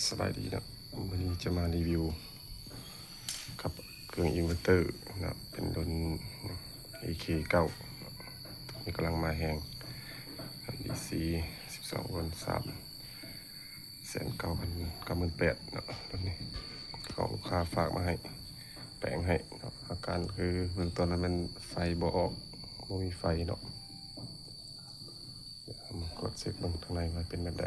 ສະບາຍດີເນາະ, ມື້ນີ້ຈະມາຣີວິວກັບເຄື່ອງອິນເວີເຕີເນາະ, ເປັນລຸ້ນເອເຄເກົ້າເນາະ, ນີ້ກຳລັງມາແຮງ ດີຊີ ສິບສອງໂວນ ສາມແສນເກົ້າພັນ ເກົ້າໝື່ນແປດເນາະ. ລຸ້ນນີ້ຂອງລູກຄ້າຝາກມາໃຫ້ ແປງໃຫ້ເນາະ. ອາການຄືເບື້ອງຕົ້ນນັ້ນແມ່ນໄຟບໍ່ອອກ ບໍ່ມີໄຟເນາະ. ດຽວເຮົາມາກວດເຊັກເບິ່ງທາງໃນວ່າເປັນແບບໃດ.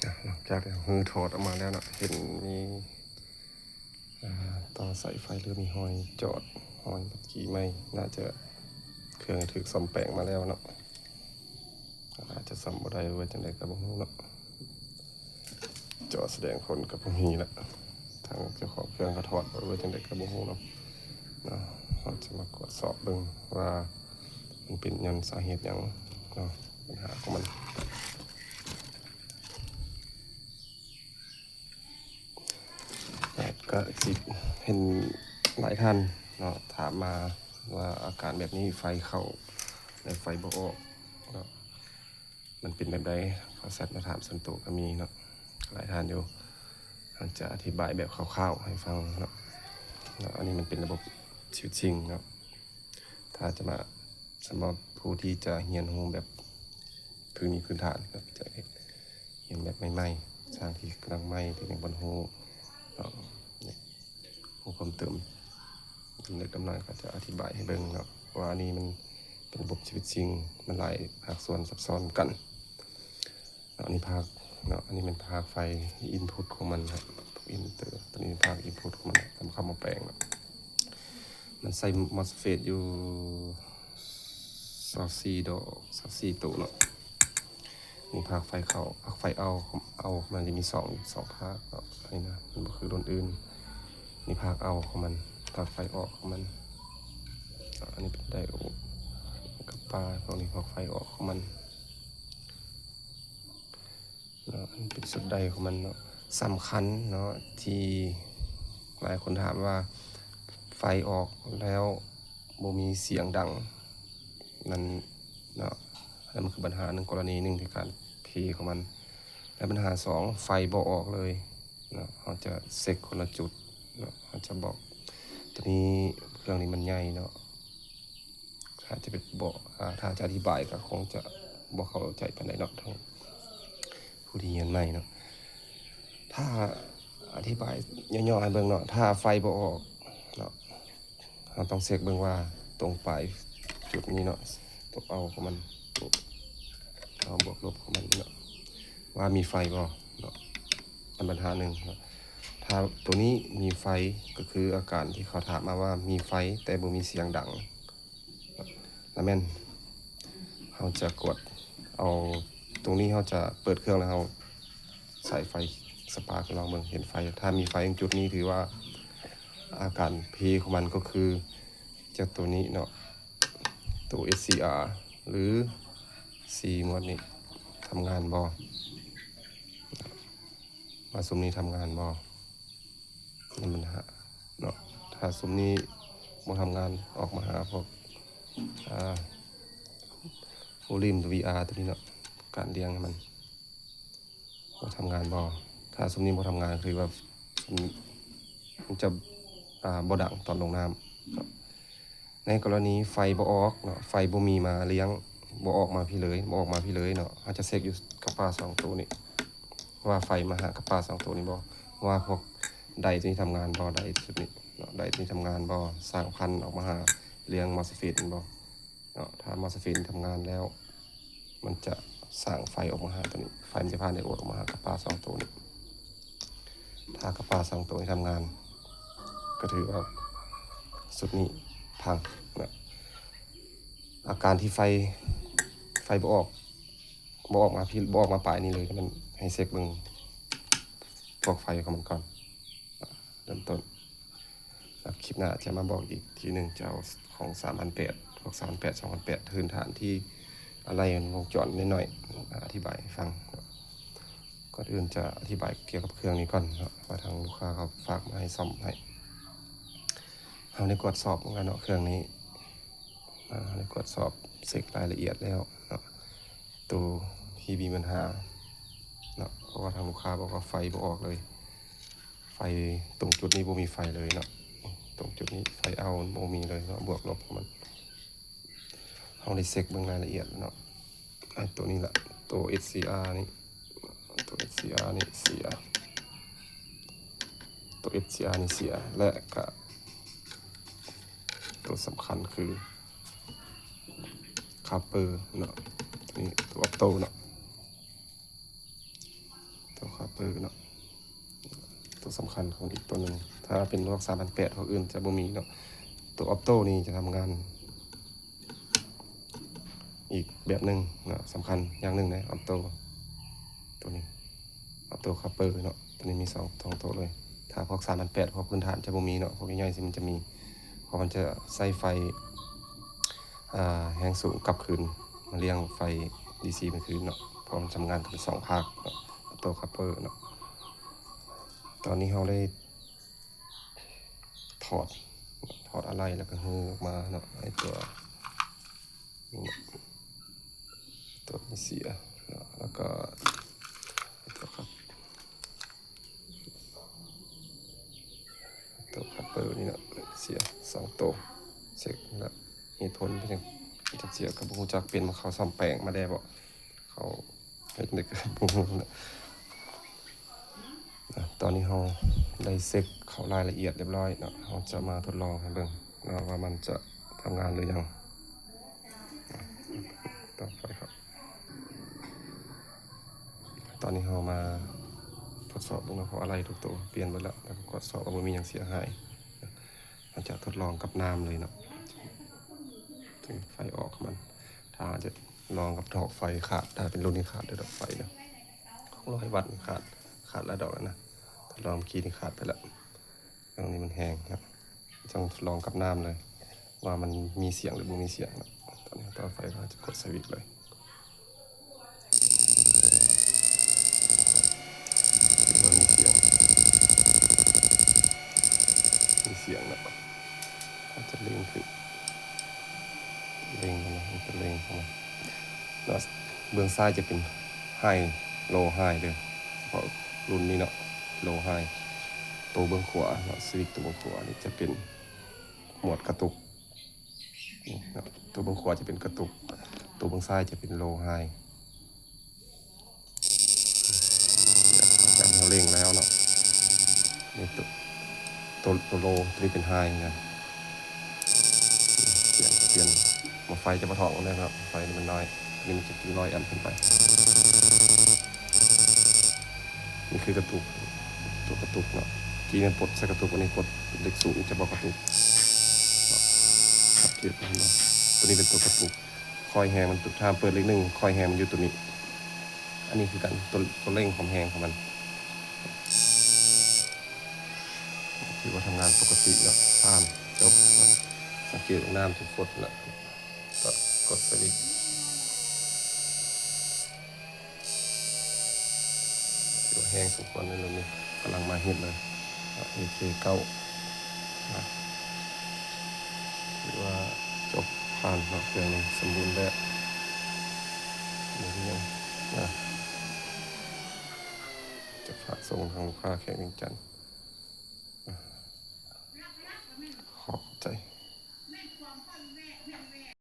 ອ່ະ ຫຼັງຈາກທີ່ເຮົາຮື້ຖອດອອກມາແລ້ວເນາະ, ເຫັນມີ ອ່າ ຕໍ່ສາຍໄຟ ຫຼື ມີຮອຍຈອດ ຮອຍບັດຈີໄມ້, ໜ້າຈະເຄື່ອງຖືກສ້ອມແປງມາແລ້ວເນາະ. ອາດຈະສ້ອມບໍ່ໄດ້ ຫຼືວ່າຈັ່ງໃດກໍບໍ່ຮູ້ເນາະ. ຈໍສະແດງຜົນກໍບໍ່ມີລະ, ທາງເຈົ້າຂອງເຄື່ອງກໍຖອດບໍ່ ຫຼືວ່າຈັ່ງໃດກໍບໍ່ຮູ້ເນາະ. ເນາະ ເຮົາຈະມາກວດສອບເບິ່ງວ່າມັນເປັນຍ້ອນສາເຫດຫຍັງເນາະ ບັນຫາຂອງມັນ. ແລ້ວກໍຊິເຫັນຫຼາຍທ່ານເນາະ ຖາມມາວ່າອາການແບບນີ້ ໄຟເຂົ້າ ແລະ ໄຟບໍ່ອອກເນາະ ມັນເປັນແບບໃດ? ເຂົາແຊັດມາຖາມສ່ວນໂຕກໍມີເນາະ, ຫຼາຍທ່ານຢູ່. ເຮົາຈະອະທິບາຍແບບຄ່າວໆໃຫ້ຟັງເນາະ. ເນາະ ອັນນີ້ມັນເປັນລະບົບສະວິດຊິງເນາະ. ຖ້າຈະມາ ສຳລັບຜູ້ທີ່ຈະຮຽນຮູ້ແບບພື້ນມີພື້ນຖານ ກໍຈະຮຽນແບບໃໝ່ໆ, ຊ່າງທີ່ກຳລັງໃໝ່ ທີ່ຍັງບໍ່ຮູ້ເນາະ, ຮູ້ເພີ່ມເຕີມເລັກໆນ້ອຍໆ ກໍຈະອະທິບາຍໃຫ້ເບິ່ງເນາະ ວ່າອັນນີ້ມັນເປັນລະບົບສະວິດຊິງ, ມັນຫຼາຍພາກສ່ວນຊັບຊ້ອນກັນ. ເນາະ ອັນນີ້ພາກເນາະ, ອັນນີ້ແມ່ນພາກໄຟອິນພຸດຂອງມັນເນາະ, ອິນເຕີ ຕົວນີ້ເປັນພາກອິນພຸດຂອງມັນ ນຳເຂົ້າມາແປງເນາະ. ມັນໃສ່ມອສເຟດຢູ່ຊາວສີ່ດອກ ຊາວສີ່ໂຕເນາະ. ນີ້ພາກໄຟເຂົ້າ ພາກໄຟເອົາ ເອົາ ມັນຈະມີສອງ ສອງພາກເນາະ. ອັນນີ້ນະ ມັນບໍ່ຄືລຸ້ນອື່ນ. ນີ້ພາກເອົາຂອງມັນ ພາກໄຟອອກຂອງມັນ. ອັນນີ້ເປັນໄດໂອດ ກັບປາ ພວກນີ້ພາກໄຟອອກຂອງມັນ. ເນາະ ອັນເປັນຊຸດໃດຂອງມັນເນາະ. ສຳຄັນເນາະ ທີ່ຫຼາຍຄົນຖາມວ່າ ໄຟອອກແລ້ວບໍ່ມີສຽງດັງ ນັ້ນເນາະ, ອັນນັ້ນມັນຄືບັນຫາໜຶ່ງ ກໍລະນີໜຶ່ງທີ່ການເພຂອງມັນ. ແລະບັນຫາສອງ ໄຟບໍ່ອອກເລີຍເນາະ. ເຮົາຈະເຊັກຄົນລະຈຸດເນາະ, ເຮົາຈະບອກ ຕົວນີ້ ເຄື່ອງນີ້ມັນໃຫຍ່ເນາະ. ຖ້າຈະໄປບອກ ອາ ຖ້າຈະອະທິບາຍກໍຄົງຈະບໍ່ເຂົ້າໃຈປານໃດເນາະ ທັງຜູ້ທີ່ຮຽນໃໝ່ເນາະ. ຖ້າອະທິບາຍຫຍໍ້ໆໃຫ້ເບິ່ງເນາະ, ຖ້າໄຟບໍ່ອອກເນາະ ເຮົາຕ້ອງເຊັກເບິ່ງວ່າຕົງປາຍຈຸດນີ້ເນາະ, ຕົວເອົາຂອງມັນ ເອົາບວກລົບຂອງມັນເນາະ ວ່າມີໄຟບໍ່ເນາະ. ອັນບັນຫາໜຶ່ງເນາະ, ຖ້າຕົວນີ້ມີໄຟ ກໍຄືອາການທີ່ເຂົາຖາມມາວ່າມີໄຟແຕ່ບໍ່ມີສຽງດັງ. ລະແມ່ນເຮົາຈະກວດເອົາ ຕົງນີ້ເຮົາຈະເປີດເຄື່ອງແລ້ວເຮົາສາຍໄຟສະປາກ ລອງເບິ່ງເຫັນໄຟ. ຖ້າມີໄຟຢູ່ຈຸດນີ້ ຖືວ່າອາການເພຂອງມັນກໍຄືຈາກຕົວນີ້ເນາະ, ຕົວເອສຊີອາ ຫຼື ຊີມອດນີ້ທຳງານບໍ່ ວ່າຊຸມນີ້ທຳງານບໍ່. ມັນຫາເນາະ, ຖ້າຊຸມນີ້ບໍ່ທຳງານ ອອກມາຫາພວກ ອ່າ ໂວລິມ ວີອາ ຕົວນີ້ເນາະ, ການລຽງໃຫ້ມັນວ່າທຳງານບໍ່. ຖ້າຊຸມນີ້ບໍ່ທຳງານ ຄືວ່າມັນຈະ ອ່າ ບໍ່ດັງຕອນລົງນ້ຳເນາະ. ໃນກໍລະນີໄຟບໍ່ອອກເນາະ, ໄຟບໍ່ມີມາລ້ຽງ ບໍ່ອອກມາພີ້ເລີຍ ບໍ່ອອກມາພີ້ເລີຍເນາະ, ເຮົາຈະເຊັກຢູ່ກັບປາສອງໂຕນີ້ ວ່າໄຟມາຫາກັບປາສອງໂຕນີ້ບໍ່, ວ່າພວກໄດຕົວນີ້ທຳງານບໍ່, ໄດຊຸດນີ້ເນາະ, ໄດຕົວນີ້ທຳງານບໍ່, ສ້າງພັນອອກມາຫາລ້ຽງມອສເຟດແມ່ນບໍ່ເນາະ. ຖ້າມອສເຟດທຳງານແລ້ວ ມັນຈະສ້າງໄຟອອກມາຫາຕົວນີ້, ໄຟມັນຈະຜ່ານໄດໂອດອອກມາຫາກັບປາສອງໂຕນີ້. ຖ້າກັບປາສອງໂຕນີ້ທຳງານ ກໍຖືວ່າຊຸດນີ້ພັງເນາະ. ອາການທີ່ໄຟ ໄຟບໍ່ອອກ ບໍ່ອອກມາພີ້ ບໍ່ອອກມາປາຍນີ້ເລີຍ, ມັນໃຫ້ເຊັກເບິ່ງພວກໄຟຂອງມັນກ່ອນ ເລີ່ມຕົ້ນ. ແລ້ວຄລິບໜ້າຈະມາບອກອີກທີໜຶ່ງ, ຈະເອົາຂອງສາມພັນແປດ ພວກສາມພັນແປດ ສອງພັນແປດ ພື້ນຖານທີ່ອາໄຫຼ່ວົງຈອນໜ້ອຍໆ ອະທິບາຍໃຫ້ຟັງ. ກ່ອນອື່ນຈະອະທິບາຍກ່ຽວກັບເຄື່ອງນີ້ກ່ອນເນາະ, ວ່າທາງລູກຄ້າເຂົາຝາກມາໃຫ້ສ້ອມໃຫ້. ເຮົາໄດ້ກວດສອບເບິ່ງແລ້ວເນາະ ເຄື່ອງນີ້, ເຮົາໄດ້ກວດສອບເຊັກລາຍລະອຽດແລ້ວເນາະ. ໂຕທີ່ມີບັນຫາ ເນາະ ເພາະວ່າທາງລູກຄ້າບອກວ່າໄຟບໍ່ອອກເລີຍ. ໄຟຕົງຈຸດນີ້ບໍ່ມີໄຟເລີຍເນາະ. ຕົງຈຸດນີ້ໄຟເອົາບໍ່ມີເລີຍເນາະ ບວກລົບຂອງມັນ. ເຮົາໄດ້ເຊັກເບິ່ງລາຍລະອຽດເນາະ. ໄອ້ຕົວນີ້ລະ ຕົວເອັດຊີອານີ້ ຕົວເອັດຊີອານີ້ເສຍ ຕົວເອັດຊີອານີ້ເສຍ ແລະກະຕົວສຳຄັນຄືຄາບເປີເນາະ. ຕົວນີ້ຕົວອອບໂຕ້ເນາະ ຕົວຄາບເປີເນາະ ຕົວສຳຄັນຂອງອີກຕົວໜຶ່ງ. ຖ້າເປັນພວກສາມພັນແປດ ພວກອື່ນຈະບໍ່ມີເນາະ. ຕົວອອບໂຕ້ນີ້ຈະທຳງານ ອີກແບບໜຶ່ງເນາະ ສຳຄັນຢ່າງໜຶ່ງເດ້ ອອບໂຕ້ ຕົວນີ້ ອອບໂຕ້ຄາບເປີເນາະ. ຕົວນີ້ມີສອງ ສອງໂຕເລີຍ. ຖ້າພວກສາມພັນແປດ ພວກພື້ນຖານຈະບໍ່ມີເນາະ ພວກໃຫຍ່ໆຊິມັນຈະມີ ເພາະມັນຈະໃຊ້ໄຟ ອ່າ ແຮງສູງກັບຄືນ ມາລ້ຽງໄຟດີຊີຄືນເນາະ ເພາະມັນທຳງານກັນເປັນສອງພາກເນາະ ອອບໂຕ້ຄາບເປີເນາະ. ຕອນນີ້ເຮົາໄດ້ ຖອດ ຖອດອາໄຫຼ່ ແລ້ວກໍຮື້ອອກມາເນາະ ໄອ້ຕົວນີ້ເນາະ ຕົວນີ້ເສຍເນາະ ແລ້ວກໍຕົວຄັບ ຕົວຄັບເປີນີ້ເນາະ ເສຍສອງໂຕ. ເຊັກແລ້ວ ເຫດຜົນເປັນຫຍັງ ເປັນຫຍັງເສຍກໍບໍ່ຮູ້ຈັກ ເປັນເຂົາສ້ອມແປງມາແດ່ບໍ ເຂົາເຮັດຈັ່ງໃດກໍບໍ່ຮູ້ນະ. ອາ ຕອນນີ້ເຮົາໄດ້ເຊັກເຂົ້າລາຍລະອຽດຮຽບຮ້ອຍເນາະ ເຮົາຈະມາທົດລອງໃຫ້ເບິ່ງເນາະວ່າມັນຈະທຳງານຫຼືຍັງ. ຕໍ່ໄຟເນາະ ຕອນນີ້ເຮົາມາທົດສອບເບິ່ງເນາະ ເພາະອາໄຫຼ່ທຸກໂຕປ່ຽນເບິດແລ້ວ ແລ້ວກໍກວດສອບວ່າບໍ່ມີຫຍັງເສຍຫາຍ. ເຮົາຈະທົດລອງກັບນ້ຳເລີຍເນາະ ເຊິ່ງໄຟອອກຂອງມັນ. ຖ້າເຮົາຈະລອງກັບດອກໄຟຂາດ ຖ້າເປັນລຸ້ນນີ້ຂາດເດີດອກໄຟເດີ ຫົກຮ້ອຍວັດນີ້ຂາດ ຂາດຫຼາຍດອກແລ້ວນະ. ທົດລອງເມື່ອກີ້ນີ້ຂາດໄປແລ້ວ ເລື່ອງນີ້ມັນແຮງເນາະ. ຕ້ອງທົດລອງກັບນ້ຳເລີຍ ວ່າມັນມີສຽງຫຼືບໍ່ມີສຽງເນາະ. ຕອນນີ້ຕໍ່ໄຟ ເຮົາຈະກົດສະວິດເລີຍ. ມັນມີສຽງ ມີສຽງເນາະ ເຮົາຈະເລັ່ງຂຶ້ນ ເລັ່ງເນາະ ເຮົາຈະເລັ່ງເຂົ້າມາເນາະ. ເບື້ອງຊ້າຍຈະເປັນໄຮ ໂລໄຮເດີ ເພາະລຸ້ນນີ້ເນາະ ໂລໄຮ. ໂຕເບື້ອງຂວາເນາະ ສະວິດໂຕເບື້ອງຂວານີ້ຈະເປັນໂໝດກະຕຸກ ນີ້ເນາະ ຕົວເບື້ອງຂວາຈະເປັນກະຕຸກ ຕົວເບື້ອງຊ້າຍຈະເປັນໂລໄຮ. ເຮົາເລັ່ງແລ້ວເນາະ ນີ້ຕົວ ຕົວ ຕົວໂລ ຕົວນີ້ເປັນໄຮນະ. ປ່ຽນ ປ່ຽນ ໝໍ້ໄຟຈະບໍ່ທ້ອງເນາະ ໄຟນີ້ມັນນ້ອຍ ນີ້ມັນຈະເປັນຮ້ອຍແອັມຂຶ້ນໄປ. ນີ້ຄືກະຕຸກ ຕົວກະຕຸກເນາະ ກີ້ນີ້ປົດໃສ່ກະຕຸກ ອັນນີ້ກົດເລກສູງຈະບໍ່ກະຕຸກ. ສັງເກດເຫັນບໍ່ ຕົວນີ້ເປັນຕົວກະຕຸກ ຄອຍແຮງມັນ ຖ້າເປີດເລກໜຶ່ງ ຄອຍແຮງມັນຢູ່ຕົວນີ້. ອັນນີ້ຄືກັນ ຕົວ ຕົວເລັ່ງຄວາມແຮງຂອງມັນ ຖືວ່າທຳງານປົກກະຕິເນາະ ຜ່ານ ຈົບເນາະ. ສັງເກດວ່ານ້ຳຈະຟົດລະ ກໍກົດສະວິດ. ຖືວ່າແຮງສົມຄວນເລີຍ ກຳລັງມາຮິດເລີຍ ເອເຄເກົ້າ ນະ ຖືວ່າຈົບຜ່ານເນາະ ເຄື່ອງນີ້ສົມບູນແບບ ບໍ່ມີຫຍັງນະ. ຈະຝາກສົ່ງທາງລູກຄ້າແຂວງວຽງຈັນ ຂໍຂອບໃຈ.